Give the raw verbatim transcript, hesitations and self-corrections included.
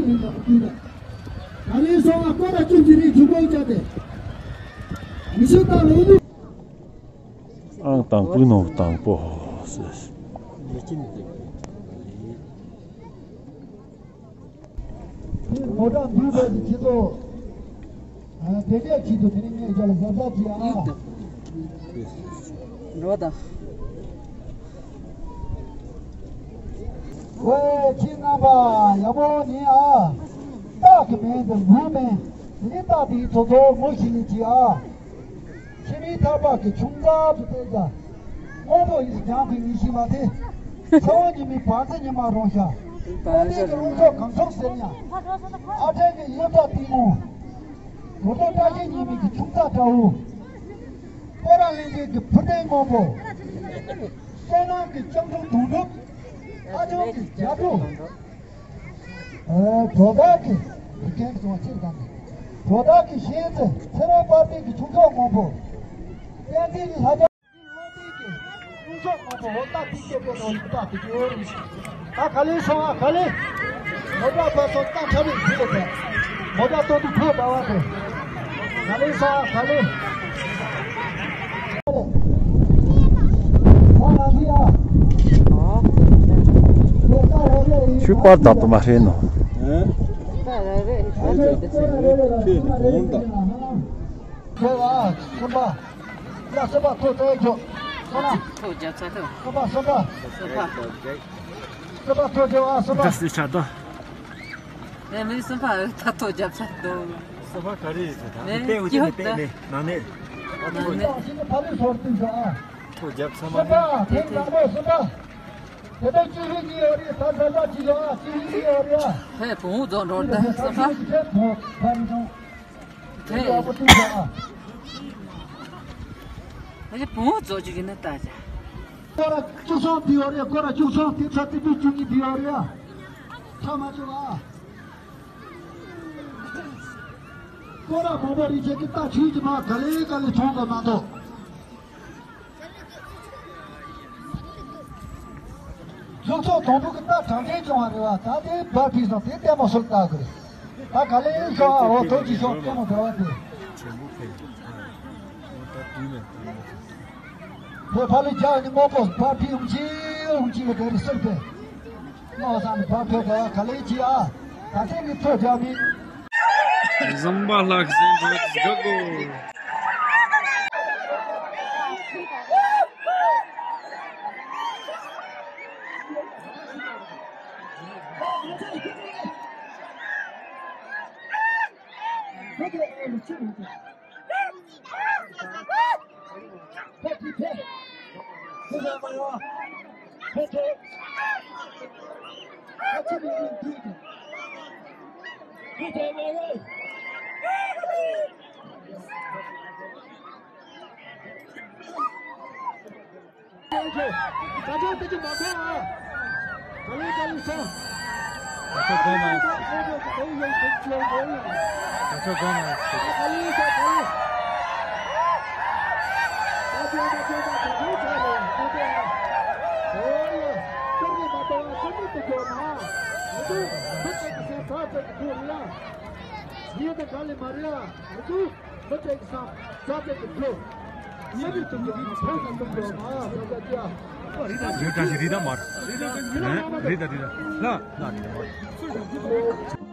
ད་རེས་སོང་ང་སྐོར་ར་བཅུ་གཅིག་རེད། ཆུ་ཀོང་བཅའ་སྟེ། མི་ཤི་ཏང་ལོ་དུ། ཨང་དང་པོའི་ནང་དང་པོ་ཟེར། མོ་ཊ་འདུས་པའི་ཆེད་དུ། དེ་གས་ཆེད་དུ་དེ་ནི་ངས་རྒྱ་ལ་གཟབ་གཟབ་བྱེད་ཨ། འགྲོ་དང་། ཝེ་ཁྱི་རྣམ་པ་ཡག་པོ་ཉན་ཨ། སྟག་གི་མིང་དེ་ངོ་མིན། དེ་ནི་སྟག་དེའི་ཚོ་ཚོ་ངོ་ཤེས་ནས་བྱེད་ཨ། ཁྱི་མིན་ཐག་པ་གི་ཆུང་ཙག་ཏུ་བལྟས་ཀྱང་། སྔོན་པོ་ཡིན་ཀྱང་ཕིང་ཡིན་ཤི་མ་ཐེ། ཚེ་དབང་ཉི་མའི་བར་ཚེ་ཉི་མ་རོང་ཤ། ཨོ་ཏེ་གི་རླུང་ཚོགས་གང་ཚོགས་ཟེར་ཡང་། ཨ་ཕྲན་གི་ཡོད་པ་གཏི་མུག་དོ་དོ་བཀྲ་ཤིས་ཉི་མའི་གི་ཆུང་ཙག་འདྲ་བོ། སྤོ་ར་ལེན་མཁན་གྱི་བུ་ཏན་སྔོན་པོ། བསོད་ནམས་ཀྱི་སྤྱང་གྲུང་དུང་སྒྲུབ། ཨ་ཆུང་གི་རྒྱ་ཕྲུག་ཨེ། གྲོ་བདག་གི་རིགས་ཅན་གྱི་བྱུང་བ་ཕྱིར་བཏང་ནས། གྲོ་བདག་གི་ཤེས་ཚེ་ཚེ་རབས་དཔལ་ལྡན་གྱི་ཁྱུ་མཆོག་སྔོན་པོ། བསྟན་འཛིན་ལྷ་རྒྱལ་བློ་ལྡན་གྱི་ཁྱུ་མཆོག་སྔོན་པོ། འོ་སྟག་དེ་སྐྱེ་དགོས་ནོ་སྟག་དེ་སྐྱེ་འོ་རེད། ད་ག་ལེ་སོང་ཨ་ག་ལེ། མོ་ཊ་ཕར་སོང་སྟག་ཁྲ་རེ་བུད་དེ། མོ་ཊ་སྟོད་དུ་ཕུད་འབའ་བ་དེ། ག་ལེ་སོང་ཨ་ག་ལེ། ཆུ་པར་དག་ཏུ་མ་ཧྲེ་ནོ། ཁྱོད་གོང་དང་། ལ་སོ་པ་ཐོ་ཏོ་ཇོ། སོ་ན། ཐོ་རྒྱབ་ཚ་ཐོ། སོ་པ་སོ་པ། སོ་པ། སོ་པ་ཐོ་ཇོ་ཨ་སོ་པ། ད་སི་ཆ་ད། ཨེ་མི་སོ་པ་ད་ཐོ་རྒྱབ་ཚ་ཏོ། སོ་པ་ག་རེ་ཡིན་ཟེར་ད། ཨེ་པེ་འུ་ཅི་ནི་པེ་ནི་ནང་ནས། ནང་ནས། ཕ་ལི་ཧོར་ཏུ་ཇོ་ཨ། ཐོ་རྒྱབ་ཚ་མ་སོ་པ་ནས། ཐེངས་དང་པོ་སོ་པ། དེ་ལྟར་ཅི་ཧི་ཅི་ཡོད་རེད། ད་ད་ད་ཅི་ཡོད་ཨ། ཅི་ཧི་ཅི་ཡོད་རེད་ཨ། ཧེ་བུང་བུ་རྫོགས་འགྲོ་ད་སོ་པ། ཧེ། ཨ་ཅེ་བུང་བུ་རྫོགས་ཅིག་ཡིན་ན་ལྟ་ཅ། སྐོར་ར་བཅུ་གསུམ་དེ་ཡོད་རེད། སྐོར་ར་བཅུ་གསུམ་དེ་ཚ་ཏི་པི་བཅུ་གཉིས་དེ་ཡོད་རེད་ཨ། ཚ་མ་བཅུ་ཨ། སྐོར་ར་མང་པོ་རིགས་ཆད་ཀྱི་ལྟ་ཆུས་ཀྱི་མ་ག་ལེ་ག་ལེ་མཐོང་གི་མ་གཏོགས། ལུགས་སྲོལ་དང་པོ་གི་རྟ་གྲངས་ཅན་སྐྱོང་བ་རེད་བ། ད་དེ་བར་ཕུད་སོང་དེ་ལྟད་མོ་སུ་ལ་ལྟ་དགོས་རེད། ད་ག་ལེ་ཤོག་ཨ། འོ་ཐོག་གི་ཤོག་ལྟད་མོ་འདྲ་བ་དེ། བོད་ཕ་ལུ་རྒྱག་ནི་མོ་པོ་བར་ཕུད་ཡོང་ཅི་ཡོང་ཅི་ལ་དེ་རི་སུར་ཕེ། མོ་ས་ནི་བར་ཕུད་ག་ག་ལེ་ཅི་ཨ། ད་དེ་ནི་ཐོ་རྒྱག་མི། ཟམ་པ་ལྷག་ཟིན་འགྲོ་དགོ། རི་དྭགས་ཞིག་རི་དྭགས་མར། རི་དྭགས་རི་དྭགས་ལ་ལ་རི་དྭགས་མར།